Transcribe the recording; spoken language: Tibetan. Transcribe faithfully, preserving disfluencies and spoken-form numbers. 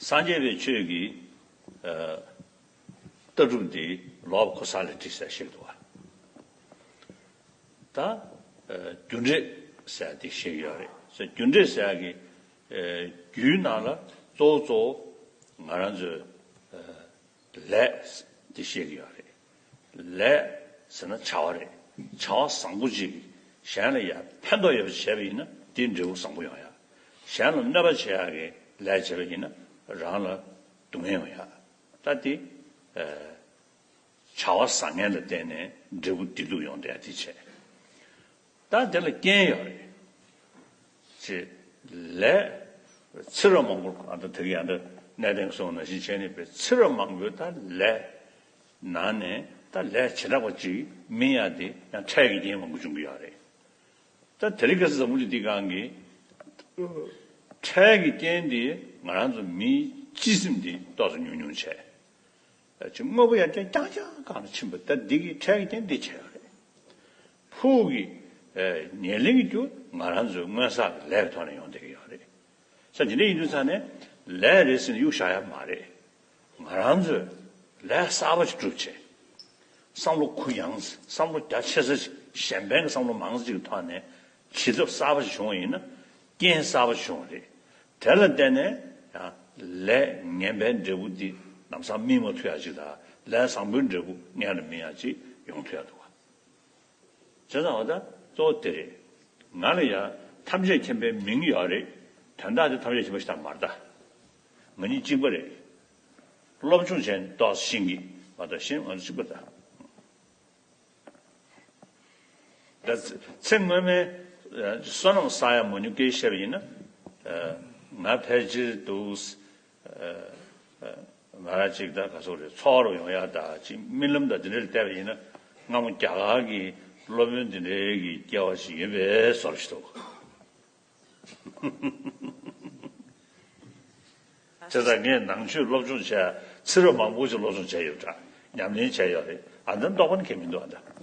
སངས་རྒྱས་པའི་ཆོས་ཀྱི་ཨ་ལྟ་གྲུབ་འདི་ལོག་པ་ཁོ་ས་ལས་བྲིས་ཟེར་བཤད་འདུག་བ། ད་ཨ་རྒྱུ་འབྲས་ཟེར་འདི་བཤད་ཀྱི་ཡོད་རེད། ཟེར་རྒྱུ་འབྲས་ཟེར་གྱི་ཨ་རྒྱུའི་ནང་ལ་གཙོ་བོ་གཙོ་བོ་ང་རང་ཚོའི་ཨ་ལས་འདི་བཤད་ཀྱི་ཡོད་རེད། ལས་ཟེར་ན་བྱ་བ་རེད། བྱ་བ་བཟང་པོ་ཅིག་གཞན་ལ་ཡང་ཕན་ཐོགས་ཡོད་པ་བྱས་པ་ཡིན་ན་དེའི་འབྲས་བུ་བཟང་པོ་ཡོང་ཡ། གཞན་ལ་གནོད་པ་བྱེད་ཡ་གི་ལས་བྱས་པ་ཡིན་ན་རང་ལ་སྡུག་བསྔལ་ཡོང་ཡ། ད་དེ་ཨ་བྱ་བ་བཟང་ངན་ལ་བརྟེན་ནས་འབྲས་བུ་བདེ་སྡུག་ཡོང་བསྡད་དེ་བྱས། ད་དེ་ལ་རྐྱེན་ཡོད་རེད། ཅེས་ལས་ཚེ་རབས་མང་པོ་ཨ་ད་དེ་ག་ཡང་འདྲ་གནས་བརྟན་གསུངས་ནང་བཞིན་བྱས་ནས་པའི་ཚེ་རབས་མང་པོའི་ད་ལས་ནང་ནས་ད་ལས་བྱེ་བྲག་པ་ཅིག་སྨིན་ཡ་དེ་ཡང་འཕྲལ་གྱི་རྐྱེན་མང་པོ་འབྱུང་གི་ཡོད་རེད། ད་དེ་རིང་ཁ་སང་འཛམ་བུ་གླིང་འདི་སྒང་གི་འཕྲལ་གྱི་རྐྱེན་དེ་ང་རང་ཚོ་མིའི་སྤྱི་སེམས་དེ་ཏོག་ཙམ་ཉུང་ཉུང་བྱས། ཅིག་དངོས་པོ་ཡར་རྐྱང་རྐྱང་རྐྱང་གང་ལ་ཕྱིན་པ་ད་འདི་གི་འཕྲལ་གྱི་རྐྱེན་འདི་བྱས་ཡོད་རེད། ཕུགས་ཀྱི་ཨ་ཉེར་ལེན་གྱི་རྒྱུ་ང་རང་ཚོའི་སྔོན་བསགས་ཀྱི་ལས་ཀྱི་ཐོག་ནས་ཡོང་བསྡད་ཀྱི་ཡོད་རེད། ས་འདི་འདྲ་ཡིན་དུས་ཙང་ནས་ལས་རེད་ཟེར་ནས་གཡུག་བཞག་ཡ་མ་རེད། ང་རང་ཚོས་ལས་གསར་པ་ཞིག་སྒྲུབ་བྱས། བསམ་བློ་གུ་ཡངས་བསམ་བློ་རྒྱ་ཆེ་ས་ཞིག་གཞན་ཕན་གྱི་བསམ་བློ་མང་ས་ཅིག་གི་ཐོག་ནས་བྱེད་ཐབས་གསར་པ་ཞིག་བྱུང་བ་ཡིན་ན་རྐྱེན་གསར་པ་ཞིག་བྱུང་བ་རེད། དེ་ལ་བརྟེན་ནས་ཡང་ལས་ངན་པའི་འབྲས་བུ་འདི་ལམ་སང་སྨིན་མ་ཐུབ་ཡ་ཅིག་དང་ལས་བཟང་པོའི་འབྲས་བུ་སྔོན་ལ་སྨིན་ཡ་ཅིག་ཡོང་ཐུབ་ཡ་འདུག་བ། བྱས་ཙང་འོ་ད་གཙོ་བོ་དེ་རེད། ང་ལ་ཡང་ཐམས་ཅད་མཁྱེན་པའི་མིང་ཡོད་རེད། དོན་དག་དེ་ཐམས་ཅད་མཁྱེན་པ་ཞིག་དང་མ་རེད་ད། ང་གཉིས་གཅིག་པ་རེད། སློབ་སྦྱོང་བྱས་ནས་ཏོག་ཙམ་ཤེས་ཀྱི་མ་གཏོགས་གཞན་ང་ཚོ་གཅིག་པ་ད། ད་ཚེ་སྔོན་མའི་ཨ་བསོད་ནམས་བསགས་ཡ་མང་ཉུང་སྐད་ཆ་བཤད་པ་ཡིན་ན། ཨ་ང་ཕལ་ཆེར་འདུག་ཨ་ང་རང་ཅིག་ད་ག་ཚོད་རེད། ཚོགས་རུ་ཡོང་ཡ་ད་ཅིག་རྨི་ལམ་ད་འདི་འདྲ་ལ་བལྟས་པ་ཡིན་ན་སྔ་མོ་རྒྱ་གར་གྱི་སློབ་དཔོན་འདི་འདྲའི་གི་སྐྱེ་བ་ཞིག་ཡིན་པའི་བཟོ་འདྲ་ཞིག་འདུག་བྱས་ཙང་ངས་ནང་ཆོས་སློབ་སྦྱོང་བྱས། ཚེ་རབས་མང་པོ་ཞིག་སློབ་སྦྱོང་བྱས་ཡོད་འདྲ། ཉམས་ལེན་བྱས་ཡོད་རེད། ཨ་ནི་རྟོགས་པ་ནི་གང་ཡང་མི་འདུག་ཨ་ད།